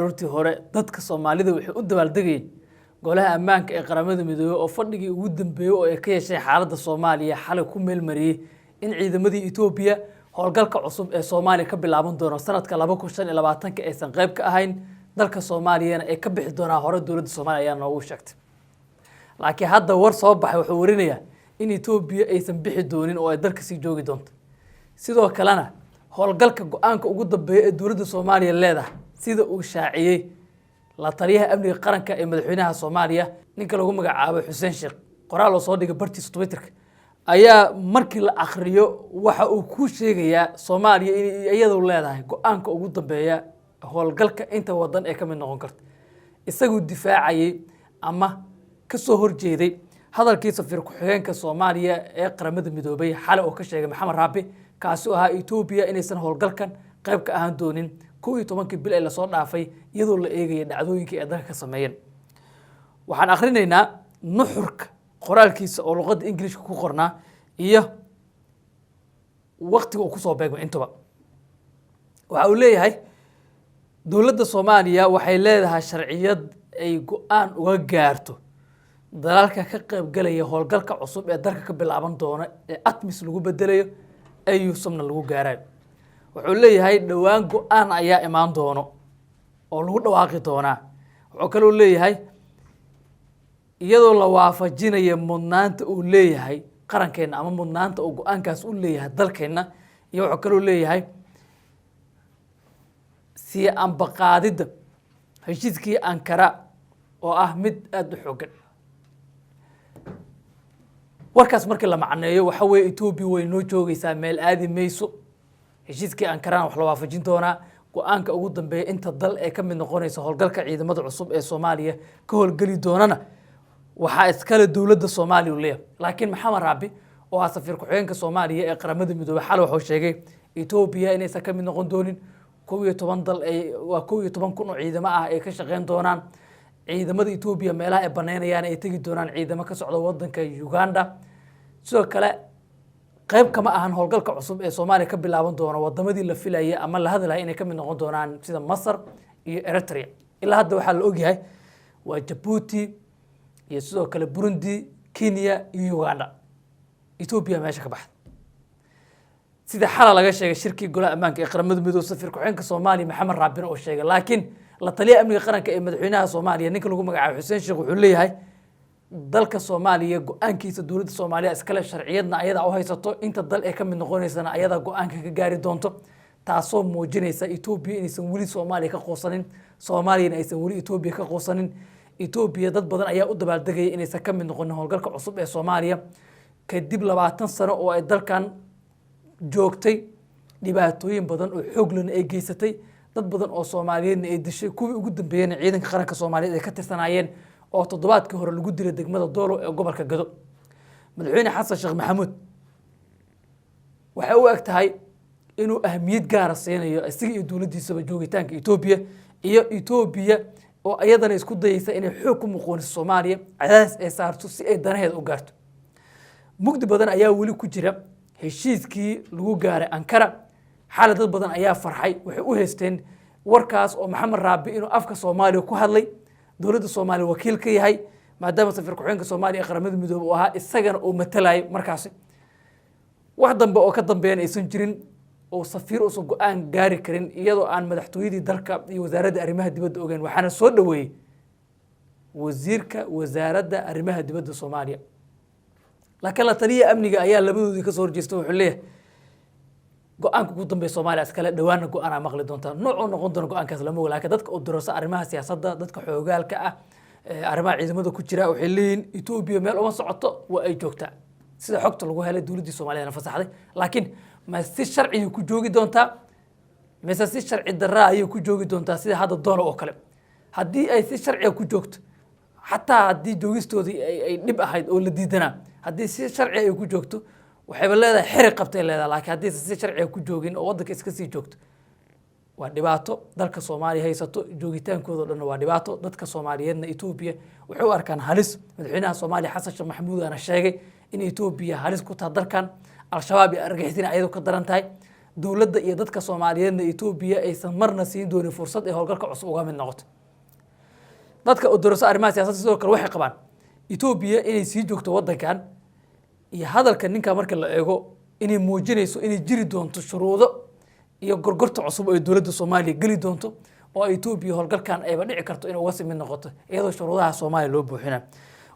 Aroortii hore dadka Soomaalida waxay u dabaaldegayeen Golaha Ammaanka ee Qaramada Midoobey oo fadhigii ugu dambeeyey oo ay ka yeesheen xaaladda Soomaaliya xalay ku meelmariyey in ciidamadii Etoobiya howlgalka cusub ee Soomaaliya ka bilaaban doono sanadka 2025-ka aysan qayb ka ahayn, dalka Soomaaliyana ay ka bixi doonaan. Hore dowladda Soomaaliya ayaa noogu sheegtay, laakiin hadda war soo baxay wuxuu warinayaa in Etoobiya aysan bixi doonin oo ay dalka sii joogi doonto. Sidoo kalena howlgalka go-aanka ugu dambeeya ee dowladda Soomaaliya leedahay, sida uu shaaciyey la taliyaha amniga qaranka ee madaxweynaha Soomaaliya, ninka lagu magacaabo Xuseen Sheekh, qoraal oo soo dhigay bartiisa Twitterka ayaa markii la akhriyo waxa uu ku sheegayaa Soomaaliya inay iyadu leedahay go-aanka ugu dambeeya howlgalka inta wadan ee ka mid noqon karta. Isaguu difaacayay ama ka soo horjeeday hadalkii safiir ku-xigeenka Soomaaliya ee Qaramada Midoobay xalay oo ka sheegay Maxamed Raabi, kaasi oo ahaa Etoobiya inaysan howlgalkan qayb ka ahaan doonin 11-kii bil ee lasoo dhaafay, iyadoo la eegaya dhacdooyinkii ay dalka ka sameeyeen. Waxaan akhrinaynaa nuxurka qoraalkiisa oo luqadda Ingiliishka ku qornaa iyo waktiga uu kusoo beegmay intuba. Waxa uu leeyahay: dowladda Soomaaliya waxay leedahay sharciyad ay go-aan uga gaarto dalalka ka qaybgalaya howlgalka cusub ee dalka ka bilaaban doona ee ATMIS lagu bedelayo, AUSSOMna lagu gaarayo. Wuxuu leeyahay dhowaan go-aan ayaa imaan doono oo lagu dhawaaqi doonaa. Wuxuu kaloo leeyahay iyadoo la waafajinayo mudnaanta uu leeyahay qarankeenna ama mudnaanta uu go-aankaas u leeyahay dalkeenna, iyo wuxuu kaloo leeyahay sii ambaqaadidda heshiiskii Ankara oo ah mid aada u xoogan. Warkaas markii la macneeyo waxa weeye Etoobiya way noo joogeysaa, meel aadi mayso. Heshiiskii Ankarana wax la waafajin doonaa. Go-aanka ugu dambeeya inta dal ee ka mid noqonaysa howlgalka ciidamada cusub ee Soomaaliya ka howlgeli doonana waxaa iskale dowladda Soomaaliya u leeyahay. Laakiin Maxamed Raabi oo ah safiir ku-xigeenka Soomaaliya ee Qaramada Midoobey xalay wuxuu sheegay Etoobiya inaysan ka mid noqon doonin. 11 dal ay waa 11,000 oo ciidamo ah ay ka shaqeyn doonaan. Ciidamada Etoobiya meelaha ay banaynayaan ay tegi doonaan ciidamo ka socda wadanka Uganda. Sidoo kale qayb kama ahan howlgalka cusub ee Soomaaliya ka bilaaban doono wadamadii la filayay ama la hadlaya inay ka mid noqon doonaan, sida Masar iyo Eritrea. Ilaa hadda waxaa la ogyahay waa Jabuuti iyo sidoo kale Burundi, Kenya iyo Uganda. Etoobiya meesha ka baxda, sida xala laga sheegay shirkii Golaha Ammaanka ee Qaramada Midoobe, safiir ku-xigeenka Soomaaliya Maxamed Raabin oo sheegay. Laakiin la taliyaha amniga qaranka ee madaxweynaha Soomaaliya, ninka lagu magacaabo Xuseen Sheekh, wuxuu leeyahay dalka Soomaaliya go-aankiisa dowladda Soomaaliya iskale, sharciyadna ayadaa u haysato, inta dal ee ka mid noqonaysana ayadaa go-aanka ka gaari doonto, taasoo muujinaysa Etoobiya inaysan weli Soomaaliya ka quusanin, Soomaaliyana aysan weli Etoobiya ka quusanin. Etoobiya dad badan ayaa u dabaaldegaya inaysan ka mid noqonin howlgalka cusub ee Soomaaliya kadib 20 sano oo ay dalkan joogtay, dhibaatooyin badan oo xoog lena ay geysatay, dad badan oo Soomaaliyeedna ay dishay, kuwii ugu dambeeyena ciidanka qaranka Soomaaliyeed ay ka tirsanaayeen oo toddobaadkii hore lagu dilay degmada Doolo ee gobolka Gado. Madaxweyne Xasan Sheekh Maxamuud waxay u eg tahay inuu ahmiyad gaara siinayo isaga iyo dowladdiisaba joogitaanka Etoobiya, iyo Etoobiya oo iyadana isku dayeysa inay xoog ku muquuniso Soomaaliya, cadaadis ay saarto si ay danaheeda u gaarto. Mugdi badan ayaa weli ku jira heshiiskii lagu gaaray Ankara. Xalay dad badan ayaa farxay, waxay u haysteen warkaas oo Maxamed Raabi inuu afka Soomaaliya ku hadlay, dowladda Soomaaliya wakiil ka yahay, maadaama safiir ku-xigeenka Soomaaliya ee Qaramada Midoobey uu ahaa, isagana uu matalayo. Markaasi wax dambe oo ka dambeeyana aysan jirin oo safiir uusan go-aan gaari karin iyadoo aan madaxtooyadii dalka iyo Wasaaradda Arrimaha Dibadda ogeyn. Waxaana soo dhoweeyey wasiirka Wasaaradda Arrimaha Dibadda Soomaaliya, laakiin la taliya amniga ayaa labadoodii kasoo horjeesta. Wuxuu leeyahay go-aanka ugu dambeeya Soomaaliya iskale, dhowaana go-aan maqli doontaa. Noocuu noqon doona go-aankaas lama oga, laakiin dadka u durasa arrimaha siyaasadda, dadka xoogaalka ah ee arrimaha ciidamada ku jira, waxay leeyihin Etoobiya meel uma socoto, waa ay joogtaa, sida xogta lagu helay dowladdii Soomaaliyana fasaxday. Laakiin ma si sharciyay ku joogi doontaa mise si sharci darraa ayay ku joogi doontaa, sida hadda Doolo oo kale? Haddii ay si sharciga ku joogto, xataa haddii joogistoodii ay dhib ahayd oo la diidanaa, haddii si sharciga ay ku joogto waxayba leedahay xeri qabtay leedahay. Laakiin haddii si sharciga ku joogin oo waddanka iska sii joogto, waa dhibaato dalka Soomaaliya haysato. Joogitaankooda o dhanna waa dhibaato. Dadka Soomaaliyeedna Etoobiya waxay u arkaan halis. Madaxweynaha Soomaaliya Xasan Sheekh Maxamuud aana sheegay in Etoobiya halis ku taha dalkan, Al-Shabaab iyo argagixisina ayadu ka daran tahay. Dowladda iyo dadka Soomaaliyeedna Etoobiya aysan marna siin doonin fursad ay howlgalka cusub uga mid noqoto. Dadka odoroso arrimaha siyaasadda sidoo kale waxay qabaan Etoobiya inay sii joogto waddankan iyo hadalka ninka marka la eego inay muujinayso inay jiri doonto shuruudo iyo gorgorta cusub oo dowladda Soomaaliya geli doonto, oo Etoobiya howlgalkan ayba dhici karto inay uga sii mid noqoto iyadoo shuruudaha Soomaaliya loo buuxinayo.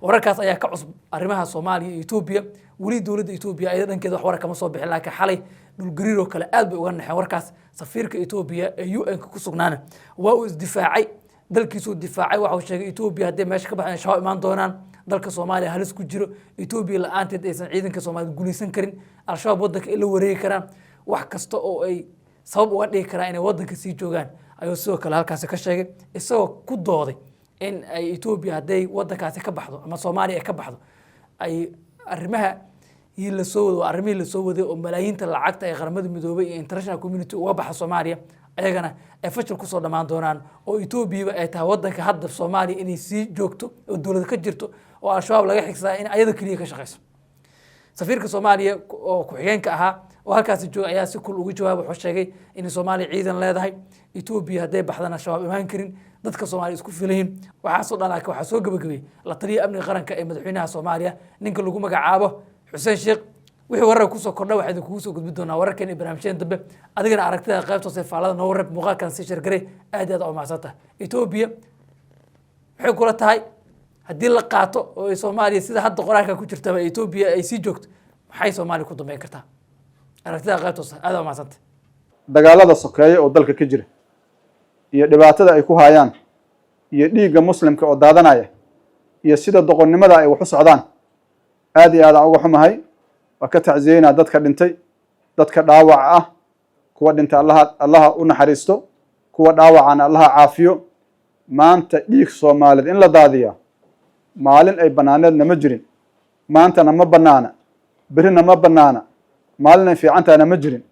Wararkaas ayaa ka cusub arrimaha Soomaaliya iyo Etoobiya. Weli dowladda Etoobiya ayada dhankeeda wax warar kama soo bixin, laakiin xalay dhulgariir oo kale aad bay uga naxeen warkaas. Safiirka Etoobiya ee UN-ka ku sugnaana waa uu isdifaacay, dalkiisuu difaacay. Waxa uu sheegay Etoobiya hadday meesha ka baxeen Shabaab imaan doonaan, dalka Soomaaliya halis ku jiro, Etoobiya la-aanteed aysan ciidanka Soomaaliya guulaysan karin, Al-Shabaab waddanka ay la wareegi karaan, wax kasta oo ay sabab uga dhigi karaan inay waddanka sii joogaan ayuu sidoo kale halkaasi ka sheegay, isagoo ku dooday in ay Etoobiya hadday waddankaasi ka baxdo ama Soomaaliya ay ka baxdo ay arrimaha ii la soo wado, arrimihii la soo waday oo malaayiinta lacagta ee Qaramada Midoobay iyo international community uga baxa Soomaaliya ayagana ay fashil kusoo dhammaan doonaan, oo Etoobiyaba ay tahay waddanka hadda Soomaaliya inay sii joogto oo dowlad ka jirto oo Al-Shabaab laga xigsadaa in ayada keliya ka shaqeyso. Safiirka Soomaaliya oo ku-xigeenka ahaa oo halkaasi jooga ayaa si kul uga jawaabay. Wuxuu sheegay inay Soomaaliya ciidan leedahay, Etoobiya hadday baxdana Shabaab imaan karin, dadka Soomaaliya isku filayin. Waxaasoo dhan laakiin waxaa soo gabagabeyey la taliya amniga qaranka ee madaxweynaha Soomaaliya, ninka lagu magacaabo Xuseen Sheekh. Wixii wararka kusoo kordha waxaa idinkugu soo gudbin doonaa wararkan iyo barnaamijyada dambe. Adigana aragtida qaybta hoose faallada noogu reeb, muuqaalkan sii share garee. Aad iyo aad u mahadsantahay. Etoobiya maxay kula tahay haddii la qaato oo ay Soomaaliya sida hadda qoraalka ku jirtaba Etoobiya ay sii joogto, maxay Soomaaliya ku dambeyn kartaa? Aragtida qaybta hoose. Aad u mahadsantah. Dagaalada sokeeye oo dalka ka jira iyo dhibaatada ay ku hayaan iyo dhiigga Muslimka oo daadanaya iyo sida doqonnimada ay wax u socdaan, aad iyo aad aan uga xumahay. Waa ka tacsiyeynaa dadka dhintay, dadka dhaawaca ah. Kuwa dhintay Allaha, Allaha u naxariisto, kuwa dhaawacana Allaha caafiyo. Maanta dhiig Soomaaliyeed in la daadiyaa maalin ay bannaaneedna ma jirin, maantana ma bannaana, berrina ma bannaana, maalin ay fiican tahayna ma jirin.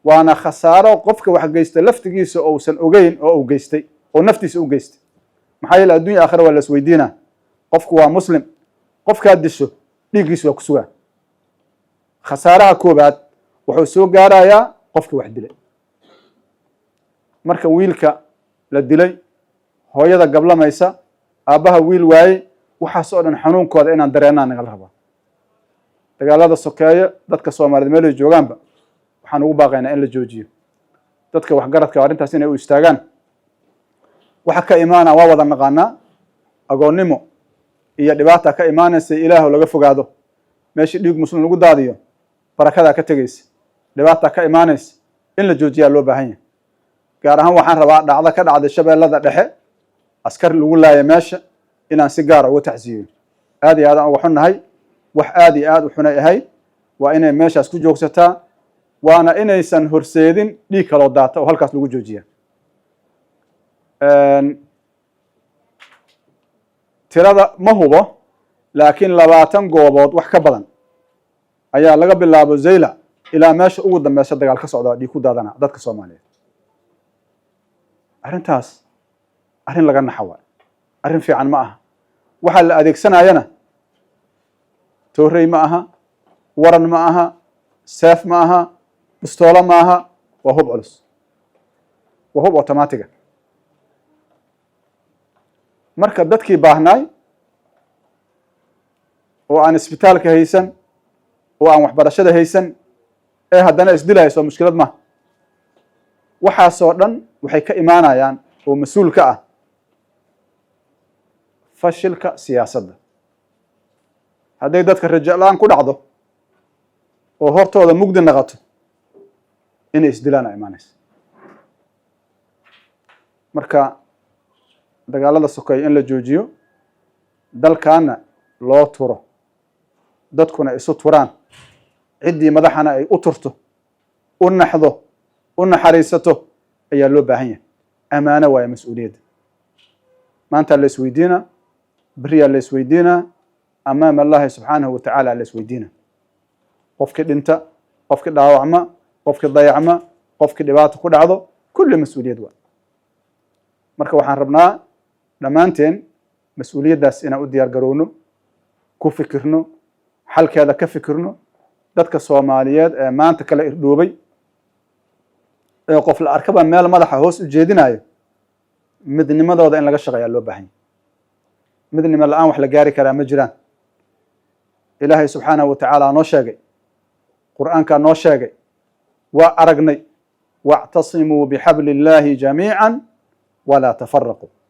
Waana khasaaro qofka wax geysta laftigiisa ousan ogeyn oo uu geystay oo naftiisa u geystay. Maxaa yeele, addunya aakhira waa la isweydiinaa. Qofku waa Muslim, qofkaad disho dhiiggiisa waa ku sugaa. Khasaaraha koobaad wuxuu soo gaarayaa qofka wax dilay. Marka wiilka la dilay, hooyada gablamaysa, aabbaha wiil waaye, waxaas oo dhan xanuunkooda inaan dareennaa nagala rabaa. Dagaalada sokeeye dadka Soomaaliyeed meel ay joogaanba waxaan ugu baaqaynaa in la joojiyo. Dadka waxgaradka arrintaas inay u istaagaan. Waxa ka imaana waa wada naqaanaa, agoonnimo iyo dhibaata ka imaanaysa. Ilaahu laga fogaado. Meeshii dhiig Muslim lagu daadiyo barakadaa ka tegeysa, dhibaataa ka imaanaysa. In la joojiyaa loo baahan yahay. Gaar ahaan waxaan rabaa dhacdo ka dhacday Shabeellada Dhexe, askar lagu laaya meesha, inaan si gaara uga tacsiyeyo. Aad iyo aadaan uga xunnahay, wax aad iyo aad u xunay ahayd. Waa inay meeshaas ku joogsataa, waana inaysan horseedin dhiig kaloo daata oo halkaas lagu joojiya. Tirada ma hubo, laakiin 20 goobood wax ka badan ayaa laga bilaabo Zayla ilaa meesha ugu dambeysa dagaal ka socda, dhiig ku daadana dadka Soomaaliyeed. Arrintaas arrin laga naxa waay, arrin fiican ma aha. Waxaa la adeegsanayana toorey ma aha, waran ma aha, seef ma aha, bistoolo ma aha, waa hub culus, waa hub automatic ah. Marka dadkii baahnaay oo aan isbitaalka haysan oo aan waxbarashada haysan ee haddana isdilayso, mushkilad maha. Waxaasoo dhan waxay ka imaanayaan oo mas-uul ka ah fashilka siyaasadda. Hadday dadka rajo la-aan ku dhacdo oo hortooda mugdi naqato, inay isdilaan a imaanaysa. Marka dagaalada sokeeye in la joojiyo, dalkaana loo turo, dadkuna isu turaan, ciddii madaxana ay u turto, u naxdo, u naxariisato ayaa loo baahan yahay. Amaano waayo mas-uuliyadda. Maanta la isweydiinaa, beriyaa la isweydiinaa, amaama Allahi subxaanahu wa tacaala la isweydiina. Qofkii dhinta, qofkii dhaawacma, qofkii dayacma, qofkii dhibaato ku dhacdo, kulli mas-uuliyad waa. Marka waxaan rabnaa dhammaanteen mas-uuliyaddaas inaan u diyaar garowno, ku fikirno, xalkeeda ka fikirno. Dadka Soomaaliyeed ee maanta kala irdhoobay. Ee qof la arkaba meel madaxa hoos u jeedinayo, midnimadooda in laga shaqeeyaa loo baahan yahy. Midnimo la'aan wax la gaari karaa ma jiraan. Ilaahay subxaanahu wa tacaala noo sheegay, Qur'aankaa noo sheegay, waa aragnay: "واعتصموا بحبل الله جميعا ولا تفرقوا".